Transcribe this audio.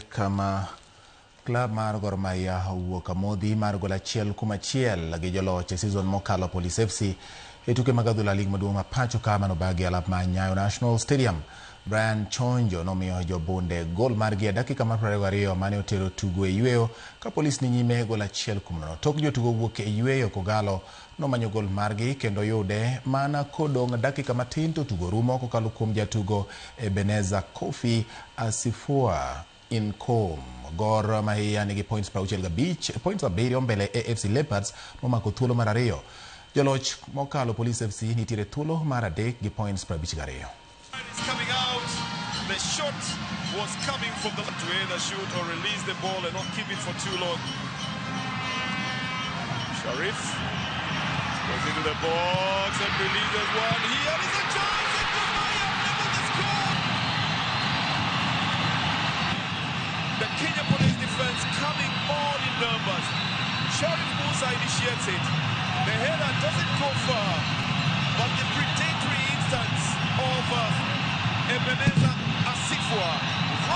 Kama klab mar Gor Mahia owuok amodhi mar gol 1-1 gi joloch e season mokalo Police FC e tuke mag adhula lig maduong' ma pacho ka manobagi alap mar Nyayo National Stadium. Brian Chonjo nomiyo jobunde gol margi e dakika mar 22 mane otero tugo e yweyo ka Police ni nyime gol 1-0. Tok jotugo wuok e yweyo Kogalo nomanyo gol margi kendo yude mana kodong' dakika matin to tugo rumo kokalo kuom jatugo Ebeneza Kofi Asifua Inkom. Gor Mahia nigi points 65, points 7 mbele AFC Leopards momako thuolo mar 2. Joloch mokalo Police FC nitiere thuolo mar 3 gi points 52. Coming out, the shot was coming from the to either shoot or release the ball and not keep it for too long. Sharif goes into the box and releases one. Here is a chance, and Gor Mahia level the score. The Kenya Police defense coming more in numbers. Sharif Musa initiates it. The header doesn't go far.